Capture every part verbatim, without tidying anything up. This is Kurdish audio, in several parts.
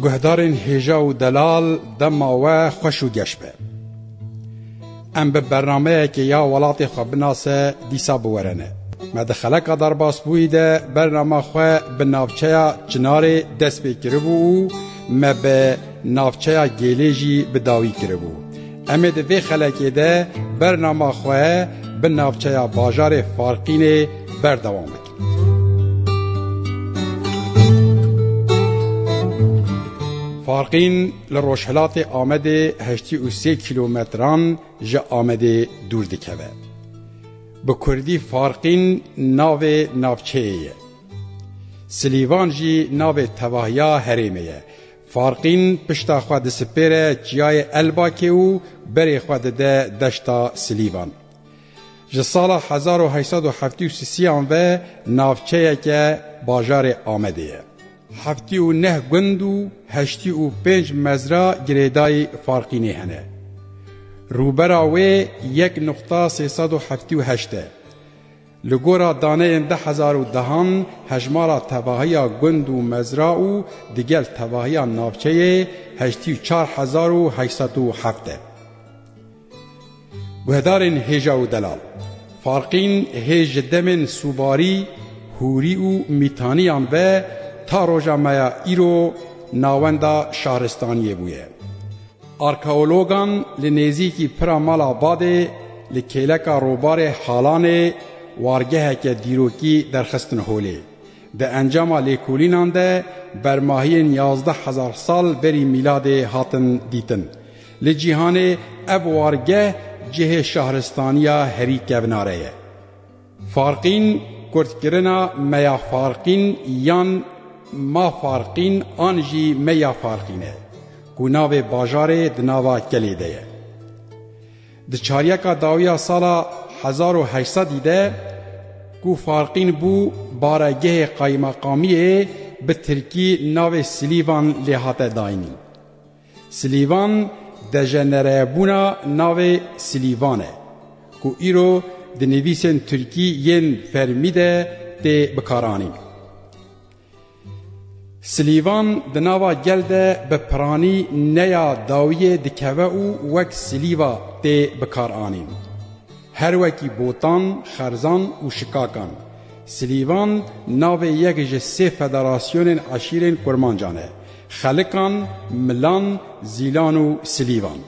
Guhdarên hêja û delal, dema we xweş û geş be. Em bi bernameyekê ya welatê xwe binase dîsa bi we re ne. Me di xeleka derbasbûyî de bernama xwe bi navçeya Çinarê dest pê kiribû û me bi navçeya Gêlê jî bi dawî kiribû. Em ê di vê xelekê de bernama xwe bi navçeya bajarê Farqînê berdewam bikin. Farqîn li rojhilatê Amedê heştê û sê kîlometran ji Amedê dûr dikeve. Bi kurdî Farqîn navê navçeyê ye. Silîvan jî navê tevahiya herêmê ye. Farqîn pişta xwe disipêre çiyayê Elbakê û berê xwe dide deşta Silîvan. Ji sala hezar û heşt sed û heftê û sisiyan ve navçeyeke bajarê Amedê ye. Heftê û neh gund û heştê û pênc mezra girêdayî Farqînê hene. Rûbera wê yek nuqta sê sed û heftê û heşt e. Li gora daneyên du hezar û dehan hejmara tevahiya gund û mezra û digel tevahiya navçeyê heştê û çar hezar û heşt sed û heft e. Guhdarên hêja û delal, Farqîn hê ji demên Sûvarî, Hûrî û Mîtaniyan ve ta roja me ya îro navenda şaristaniyê bûye. Arkeologan li nêzîkî Pira Mala Badê li kêleka Robarê Halanê wargeheke dîrokî derxistin holê. Di encama lêkolînan de bermahiyên yazdeh hezar sal berî mîladê hatin dîtin. Li cîhanê ev wargeh cihê şahristaniya herî kevnare ye. Farqîn, kurtkirina Meya Farqîn yan Ma Farqîn an jî Meya Farqîn e, ku navê bajarê di nava kelê de ye. Di çaryeka dawiya sala hezar û heşt sedî de ku Farqîn bû baregehê qaymeqamiyê, bi tirkî navê Silîvan lê hate dayînîn. Silîvan dejenerebûna navê Silîvan e, ku îro di nivîsên tirkî yên fermî de tê bikaranîn. Silîvan di nava gel de bi piranî neya dawiyê dikeve û wek silîva tê bikaranîn. Her wekî Botan, Xerzan û Şikakan. Silîvan navê yek ji sê federasyonên eşîrên kurmancan e: Xelikan, Milan, Zîlan û Silîvan.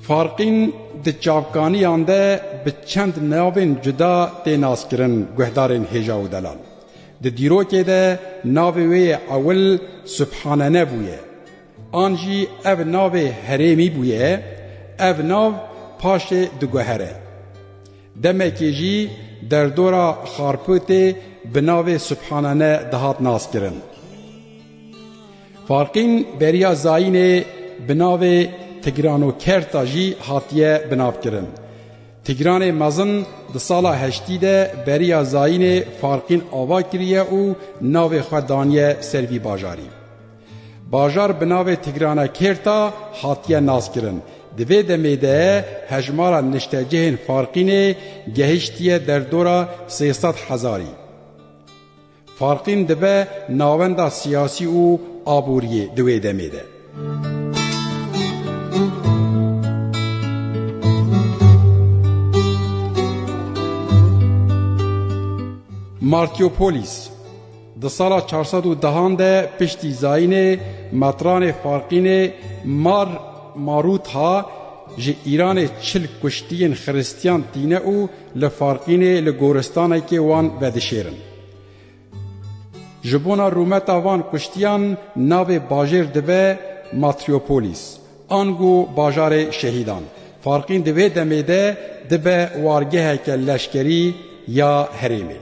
Farqîn di çavkaniyan de bi çend navên cuda tê naskirin, guhdarên hêja û delal. Di dîrokê de navê wê yê ewil Subhanene bûye. An jî ev navê herêmî bûye, ev nav paşê diguhere. Demekê jî derdora Xarpêtê bi navê Subhanene dihat naskirin. Farqîn beriya zayînê bi navê Tigranokerta jî hatiye binavkirin. Tigranê mezin di sala heştî de beriya zayînê Farqîn ava kiriye û navê xwe daniye ser vî bajarî. Bajar bi navê Tigrana Kêrta hatiye naskirin. Di vê demê de hejmara niştecihên Farqînê gehiştiye derdora sê sed hezarî. Farqîn dibe navenda siyasî û aboriyê di wê demê de. Martyopolis. Di sala çar sed û dehan de piştî zayînê metranê Farqînê Mar Marûtha ji Îranê çil kuştiyên xiristiyan tîne û li Farqînê li goristanekê wan vedişêrin. Ji bona rûmeta van kuştiyan navê bajêr dibe Matryopolis, ango bajarê şehîdan. Farqîn di vê demê de dibe wargeheke leşkerî ya herêmê.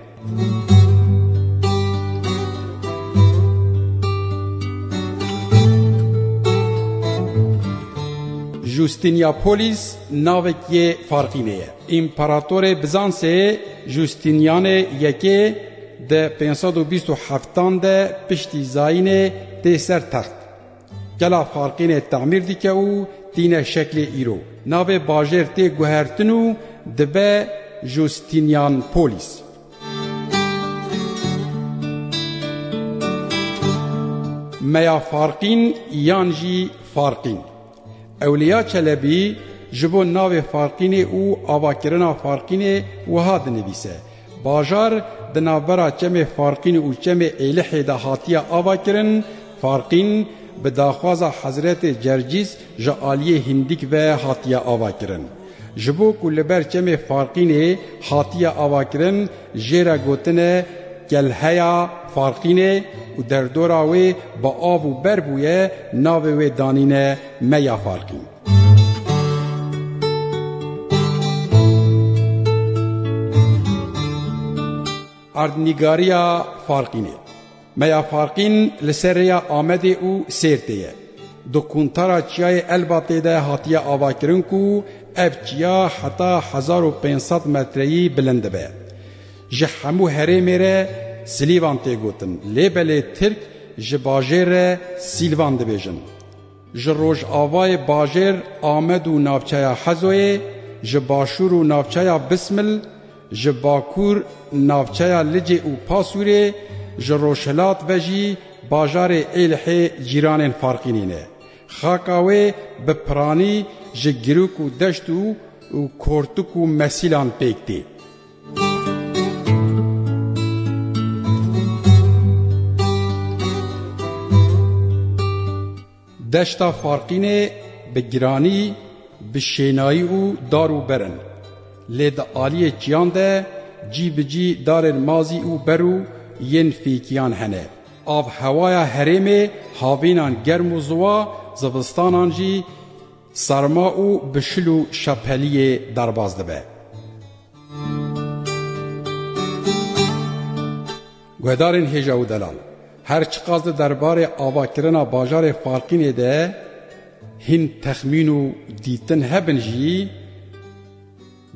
Justiniapolis navek yê Farqînê ye. Împaratorê Bizansê Justinianê Yekê di pênc sed û bîst û heftan de piştî zayînê tê ser text. Kela Farqînê temîr dike û tîne şeklê îro. Navê bajêr tê guhertin û dibe Justinianpolis. Meya Farqîn yan jî Farqîn. Ewliya Çelebî ji bo navê Farqînê û avakirina Farqînê wiha dinivîse: Bajar di navbera çemê Farqîn û çemê Êlihê de hatiye avakirin. Farqîn bi daxwaza Hezretê Cercîs ji aliyê Hîndik ve hatiye avakirin. Ji bo ku li ber çemê Farqînê hatiye avakirin, jê re gotine Kelheya Farqînê û derdora wê bi av û ber bûye, navê wê danîne Meya Farqîn. Erdnîgariya Farqînê. Meya Farqîn li ser rêya Amedê û Sêrtê ye. Di kuntara çiyayê Elbatê de hatiye avakirin ku ev çiya heta hezar û pênc sed metreyî bilind dibe. Ji hemû herêmê re Silîvan tê gotin, lê belê Tirk ji bajêr re Sîlvan dibêjin. Ji rojavayê bajêr Amed û navçeya Hezoyê, ji başûr û navçeya Bismil, ji bakûr navçeya Licê û Pasûrê, ji rojhilat ve jî bajarê Êlihê cîranên Farqînê ne. Xaka wê bi piranî ji girûk û deşt û, û kortik û mesîlan pêk tê. Deşta Farqînê bi giranî, bi şênayî û dar û ber in. Lê di aliyê çiyan de cî bi cî darên mazî û ber û yên fîkiyan hene. Avhewaya herêmê havînan germ û ziwa, zivistanan jî serma û bi şil û şapeliyê derbas dibe. Guhdarên hêja û delal, her çiqas di derbarê avakirina bajarê Farqînê de hîn texmîn û dîtin hebin jî,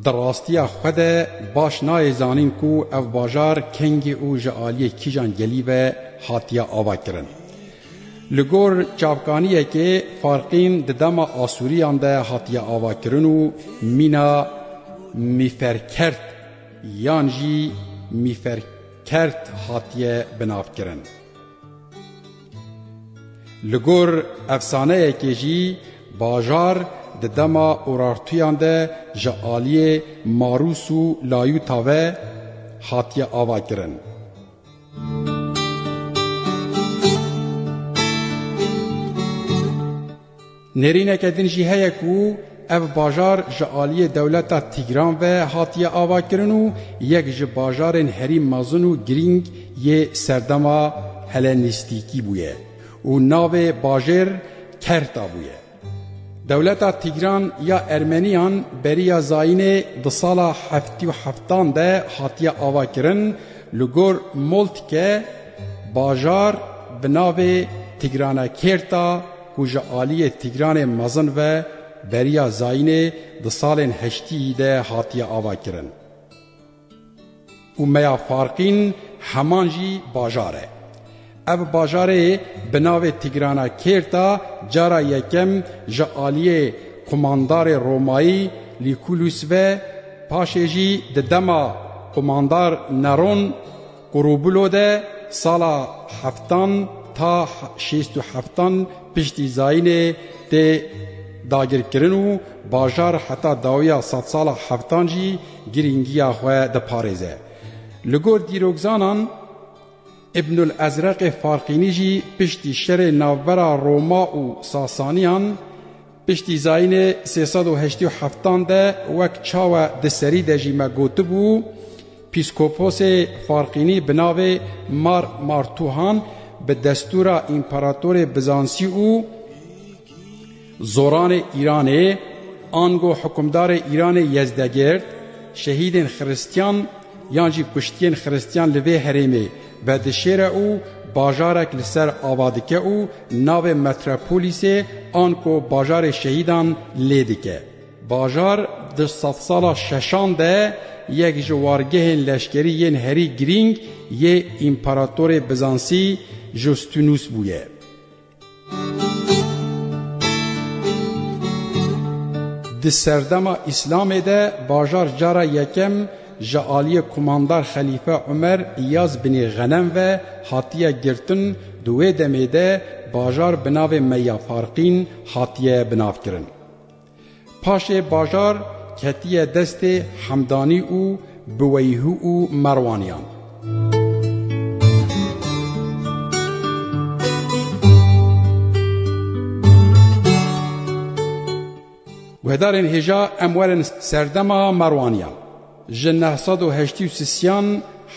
di rastiya xwe de baş nayê zanîn ku ev bajar kengê û ji aliyê kîjan gelî ve hatiye avakirin. Li gor çavkaniyekê, Farqîn di dema Asûriyan de hatiye avakirin û mîna Mîferkert yan jî Mîferkert hatiye binavkirin. Li gor efsaneyekê jî bajar di dema Urartuyan de ji aliyê Marûs û Layûta ve hatiye avakirin. Nêrîneke din jî heye ku ev bajar ji aliyê dewleta Tîgran ve hatiye avakirin û yek ji bajarên herî mezin û girîng yê serdema Helenîstîkî bûye û navê bajêr Kerta bûye. Dewleta Tîgran ya Ermeniyan beriya zayînê di sala heftê û heftan de hatiye avakirin, li gor Moltke bajar bi navê Tîgrana Kêrta ku ji aliyê Tîgranê mezin ve beriya zayînê di salên heştî de hatiye avakirin. Û Meya Farqîn heman jî bajar e. Ev bajarê bi navê Tîgrana Kêrta cara yekem ji aliyê qumandarê Romayî Lîkulus ve, paşê jî di dema qumandar Neron Qurubulo de sala heftan ta şêst û heftan piştî zayînê tê dagirkirin û bajar heta dawiya sedsala heftan jî girîngiya xwe diparêze. Li gor dîrokzanan, Îbnul Ezreqê Farqînî jî piştî şerê navbera Roma û Sasaniyan, piştî zayînê sê sed û heştê û heftan de, wek çawa di serî de jî me gotibû, pîskoposê Farqînî bi navê Mar Martuhan bi destûra împaratorê Bizansî û zoranê Îranê, ango hikûmdarê Îranê Yezdegird, şehîdên xiristiyan yan jî kuştiyên xiristiyan li vê herêmê vedişêre û bajarek li ser ava dike û navê Metropolîsê, anko bajarê şehîdan, lê dike. Bajar di sedsala şeşan de yek ji wargehên leşkerî yên herî girîng yê Împaratorê Bizansî Justinus bûye. Di serdema Îslamê de bajar cara yekem ji aliyê Kumandar Xelîfe Umer Îyaz binê Xenem ve hatiye girtin, di wê demê de Bajar bi navê Meya Farqîn hatiye binavkirin. Paşê bajar ketiye destê Hemdanî û Biweyhû û Merwaniyan. Guhdarên hêja, em werin serdema Merwaniyan. Ji neh sed û heştê û sisiyan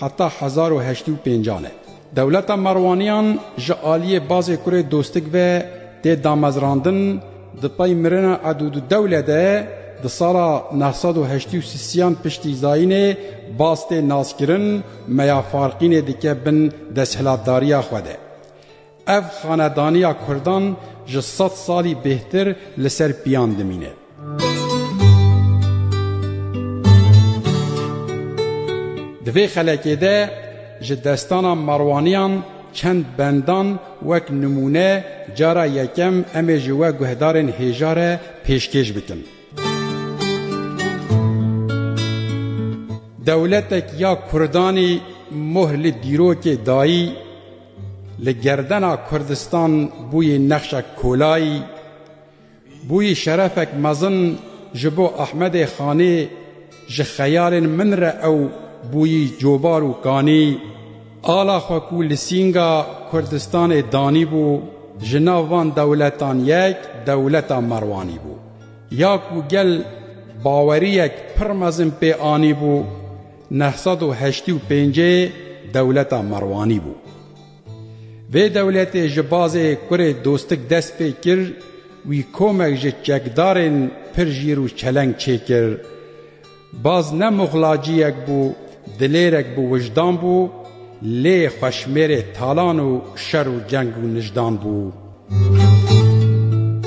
heta hezar û heştê û pêncan e. Dewleta Merwaniyan ji aliyê bazê kurê Dostik ve tê damezrandin, di pey mirina Edûdûdewle de di sala neh sed û heştê û sisiyan piştî zayînê baz tê naskirin, Meya Farqînê dike bin desthilatdariya xwe de. Ev xanedaniya kurdan ji sed salî bêhtir li ser piyan dimîne. Di vê xelekê de ji destana Merwaniyan çend bendan wek nimûne cara yekem em ê ji we guhdarên hêja re pêşkêş bikin. Dewletek ya kurdanî moh li dîrokê dayî, li gerdena Kurdistan bûyî nexşek kolayî, bûyî şerefek mezin ji bo Ehmedê Xanî, ji xeyalên min re ew bûyî covar û kanî. Ala xwe ku li sînga Kurdistanê danîbû, ji nav van dewletan yek dewleta Merwanî bû. Ya ku gel baweriyek pir mezin pê anîbû, neh sed û heştê û pêncê dewleta Merwanî bû. Vê dewletê ji bazê kurê Dostik dest pê kir, wî komek ji çekdarên pir jîr û çeleng çêkir. Baz ne muxlaciyek bû, dilêrek bi wijdan bû, lê xweşmêrê talan û şer û ceng û nijdan bû.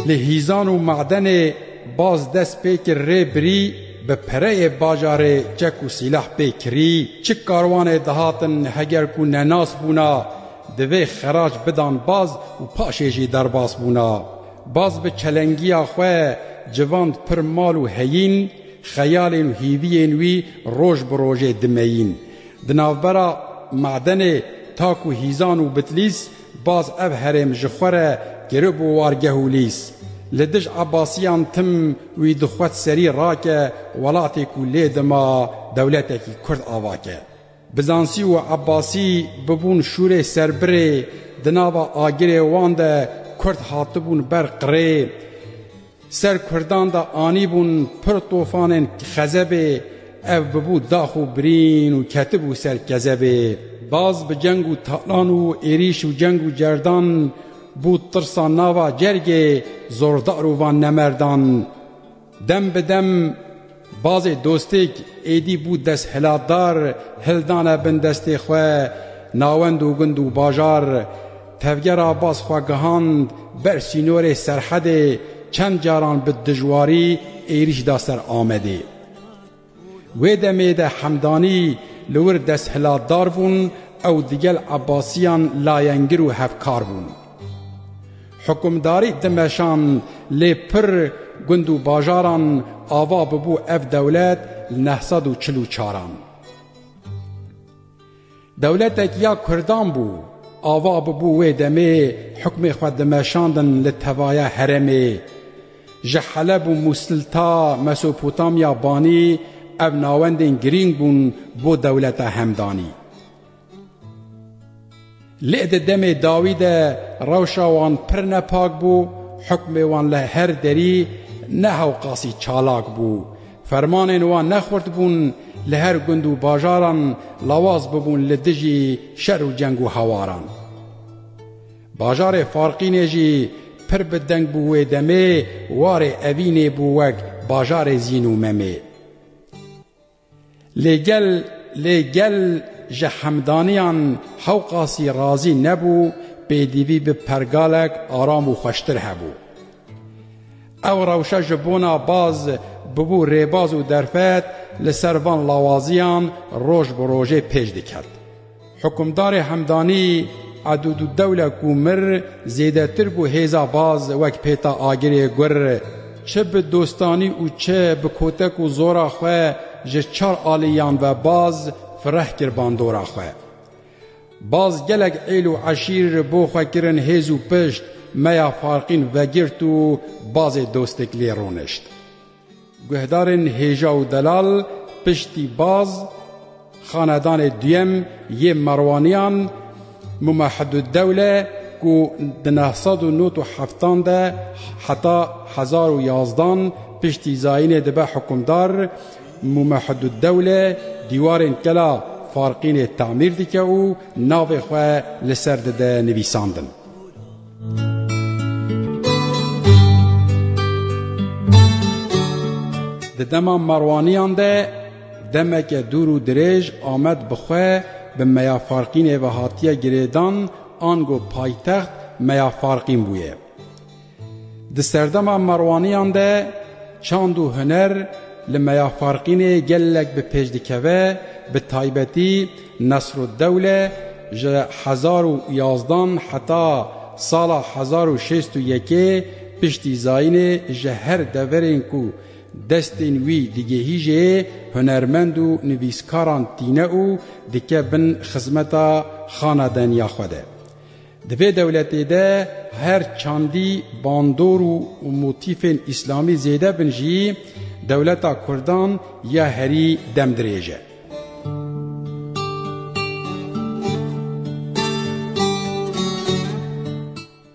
Li hîzan û madenê baz dest pê kir rê birî, bi pereyê bajarê çek û sîlah pê kirî. Çi karwanê dihatin heger ku nenas bûna, divê xerac bidan baz û paşê jî derbas bûna. Baz bi çelengiya xwe civand pir mal û heyîn, xeyalên û hîviyên wî roj bi rojê dimeyîn. Di navbera madenê tak û hîzan û Bitlîs, baz ev herêm ji xwe re kiribû wargeh û lîs. Li dij Ebasiyan tim wî dixwet serî rake, welatê ku lê dima dewletekî Kurd ava ke. Bizansî û Ebasî bibûn şûrê serbirê, di nava agirê wan de Kurd hatibûn ber qirê. Ser Kurdan de anîbûn pir tofanên xezebê, ev bibû dax û birîn û ketibû ser kezebê. Baz bi ceng û talan û êrîş û ceng û cerdan bû tirsa nava cergê zordar û van nemerdan. Dem bi dem bazê Dostik êdî bû desthilatdar, hildane bin destê xwe nawend û gund û bajar. Tevgera baz xwe gihand ber sînorê Serhedê, çend caran bi dijwarî êrîş da ser Amedê. Wê demê de Hemdanî li wir desthilatdar bûn, ew digel Ebasiyan layengir û hevkar bûn. Hukimdarî dimeşan, lê pir gund û bajaran ava bibû ev dewlet li neh sed û çil û çaran. Dewletek ya Kurdan bû, ava bibû wê demê, hukmê xwe dimeşandin li tevaya heremê. Ji Heleb û Mûsil ta Mesopotamya Banî ev nawendên girîng bûn bo dewleta Hemdanî. Lê di demê dawî de rewşa wan pir nepak bû, hukmê wan li her derî ne hewqasî çalak bû. Fermanên wan ne xurt bûn, li her gund û bajaran lawaz bibûn li dijî şer û ceng û hewaran. Bajarê Farqînê jî pir bi deng bû wê demê, warê evînê bû wek bajarê Zîn û Memê. Lê gel, lê gel ji Hemdaniyan hewqasî razî nebû, pêdivî bi pergalek aram û xweştir hebû. Ew rewşe ji bona baz bibû rêbaz û derfet, li ser van lawaziyan roj bi rojê pêş diket. Hukimdarê Hemdanî Edûdûdewle ku mir, zêdetir bû hêza baz wek pêta agirê gur. Çi bi dostanî û çi bi kotek û zora xwe ji çar aliyan ve baz fireh kir bandora xwe. Baz gelek êl û eşîr bo xwe kirin hêz û pişt, Meya Farqîn vegirt û bazê dostek lê ronişt. Guhdarên hêja û delal, piştî baz, xanedanê duyem yê Merwaniyan, Mumehedûddewle, ku di neh sed û nod û heftan de heta hezar û yazdan piştî zayînê dibe hikûmdar, Mumehedûddewle dîwarên kela Farqînê tamîr dike û navê xwe li ser dide nivîsandin. Di dema Merwaniyan de demeke dûr û dirêj Amed bi xwe bi Meya Farqînê ve hatiye girêdan, ango paytext Meya Farqîn bûye. Di serdema Merwaniyan de çand û huner li Meya Farqînê gelek bi pêş dikeve, bi taybetî Nesruddewle ji hezar û yazdan heta sala hezar û şêst û yekê piştî zayînê ji her deverên ku destên wî digihîjê hunermend û nivîskaran tîne û dike bin xizmeta xanedeniya xwe de. Di vê dewletê de her çandî bandor û motîfên îslamî zêde bin jî, dewleta kurdan ya herî demdirêj e.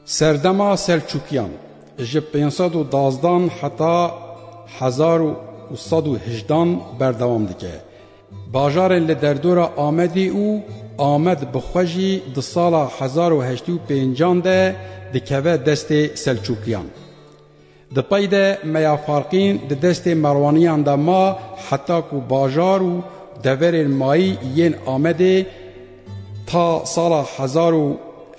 Serdema Selçûkiyan ji pênc sed û dazdan heta hezar û sed û hejdan berdewam dike. Bajarên li derdora Amedê û Amed bi xwe jî di sala hezar û heştê û pêncan de dikeve destê Selçûkiyan. Di pey de Meya Farqîn di destê Merwaniyan de ma, heta ku bajar û deverên mayî yên Amedê ta sala hezar û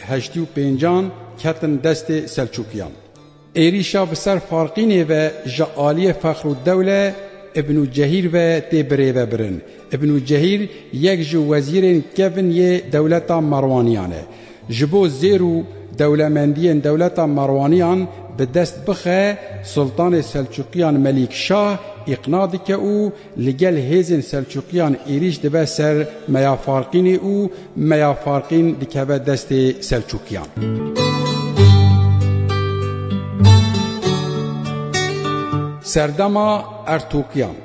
heştê û pêncan ketin destê Selçûkiyan. Êrîşa bi ser Farqînê ve ji aliyê Fexrûddewle Ibnû Cehîr ve tê birêvebirin. Ibnû Cehîr yek ji wezîrên kevin yê dewleta Merwaniyan e. Ji bo zêr û dewlemendiyên dewleta Merwaniyan bi dest bixe, Sultanê Selçûqiyan Melîk Şah îqna dike û li gel hêzên Selçûqiyan êrîş dibe ser Meya Farqînê û Meya Farqîn dikeve destê Selçûkiyan. Serdema Ertûkiyan.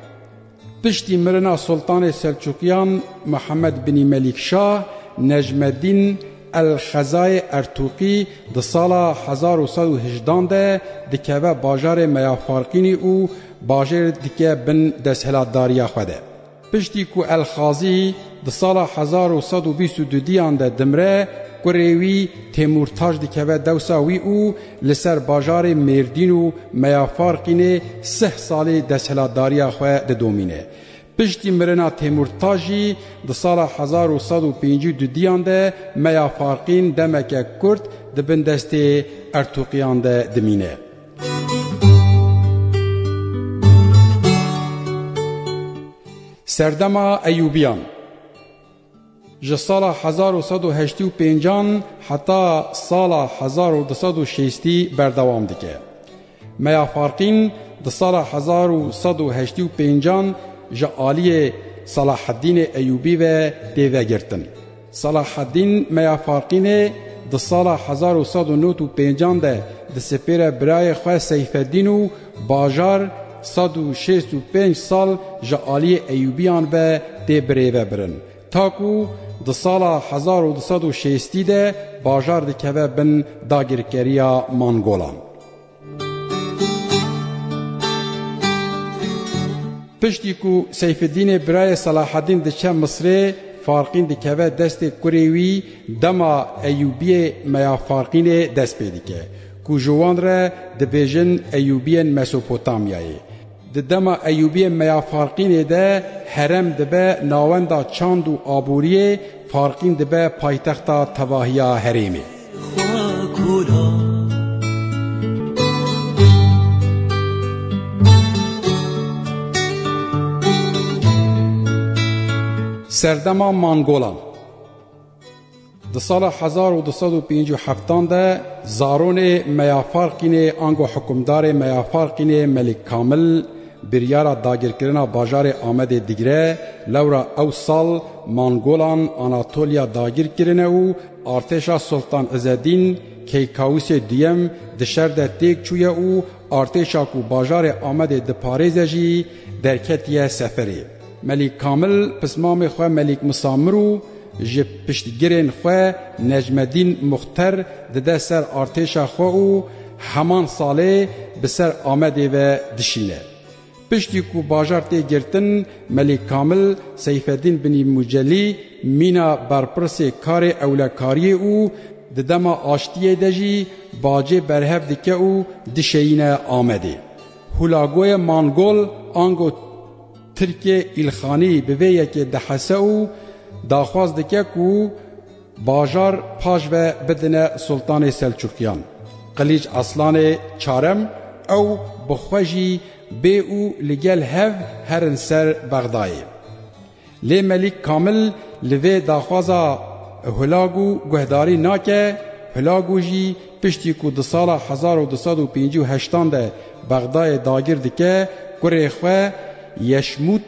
Piştî mirina Sultanê Selçûkiyan Mihemed Binî Melîk Şah, Necmeddîn El-Xezayê Ertûqî di sala hezar û sed û hejdan de dikeve bajarê Meya Farqînî û bajêr dike bin desthilatdariya xwe de. Piştî ku El-Xazî di sala hezar û sed û bîst û dudiyan de dimre, kurê wî Têmûrtaj dikeve dewsa wî û li ser bajarê Mêrdîn û Meya Farqînê sih salî desthilatdariya xwe didomîne. Piştî mirina Têmûrtaj jî di sala hezar û sed û pêncî û dudiyan de Meya Farqîn demeke kurt di bin destê Ertûqiyan de dimîne. Serdema Eyûbiyan. Ji sala hezar û sed û heştê û pêncan heta sala hezar û du sed û şêstî berdewam dike. Meya Farqîn di sala hezar û sed û heştê û pêncan ji aliyê Selaheddînê Eyûbî ve tê vegirtin. Selaheddîn Meya Farqînê di sala hezar û sed û nod û pêncan de disipêre birayê xwe Seyfeddîn û bajar sed û şêst û pênc sal ji aliyê Eyûbiyan ve tê birêvebirin. Ta ku di sala hezar û du sed û şêstî de bajar dikeve bin dagirkeriya Mangolan. Piştî ku Seyfeddînê birayê Selahedîn diçe Misirê, Farqîn dikeve destê kurê wî, dema Eyûbiyê Meya Farqînê dest pê dike, ku ji wan re dibêjin Eyûbiyên Mesopotamyayê. Di dema Eyûbiyê Meya Farqînê de herem dibe navenda çand û aboriyê, Farqîn dibe paytexta tevahiya herêmê. Serdema Mangolan. Di sala hezar û du sed û pêncî û heftan de zaronê Meya Farqînê ango hikûmdarê Meya Farqînê Melik Kamil biryara dagirkirina bajarê Amedê digire, lewra ew sal Mangolan Anatoliya dagir kirine û artêşa Sultan Izedîn Keykawusê duyem di şer de têk çûye û artêşa ku bajarê Amedê diparêze jî derketiye seferê. Melîk Kamil pismamê xwe Melîk Misamir û ji piştgirên xwe Necmedîn Muxter dide ser artêşa xwe û heman salê bi ser Amedê ve dişîne. Piştî ku bajar tê girtin, Melîk Kamil, Seyfedîn Binî Mucelî mîna berpirsê karê ewlekariyê û di dema aştiyê de jî bacê berhev dike û dişeyîne Amedê. Hulagoyê Mangol ango Tirkê Îlxanî bi vê yekê dihese û daxwaz dike ku bajar paş ve bidine Sultanê Selçukiyan, Qilîc Aslanê Çarem, ew bi xwe jî bê û li gel hev herin ser Bexdayê. Lê Melîk Kamil li vê daxwaza Hulagu guhdarî nake, Hulagu jî piştî ku di sala hezar û du sed û pêncî û heştan de Bexdayê dagir dike, kurê xwe Yeşmût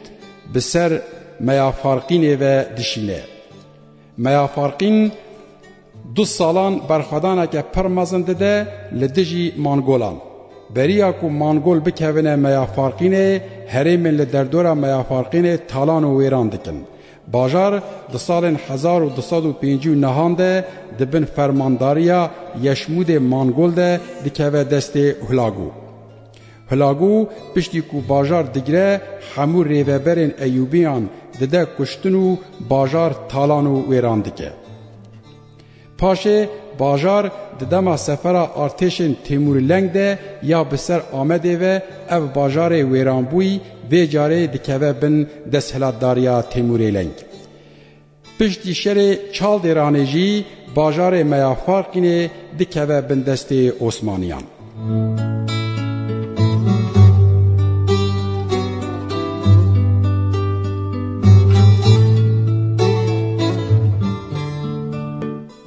bi ser Meya Farqînê ve dişîne. Meya Farqîn du salan berxwedaneke pir mezin dide li dijî Mangolan. Beriya ku Mangol bikevine Meya Farqînê, herêmên li derdora Meya Farqînê talan û wêran dikin. Bajar di salên hezar û du sed û pêncî û nehan de di bin fermandariya Yeşmûdê Mangol de dikeve destê Hulagu. Hulagu piştî ku bajar digire, hemû rêveberên Eyûbiyan dide kuştin û bajar talan û wêran dike. Paşê bajar di dema sefera artêşên Têmûrleng de ya bi ser Amedê ve ev bajarê wêranbûyî vê carê dikeve bin desthilatdariya Têmûrê Leng. Piştî şerê Çaldêranê jî bajarê Meya Farqînê dikeve bin destê Osmaniyan.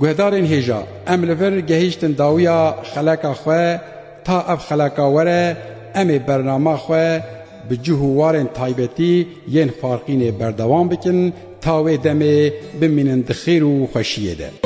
Guhdarên hêja, em li vir gehîştin dawiya xeleka xwe. Ta ev xeleka were, em ê bernama xwe bi cih û warên taybetî yên Farqînê berdewam bikin, ta wê demê bimînin di xêr û xweşiyê de.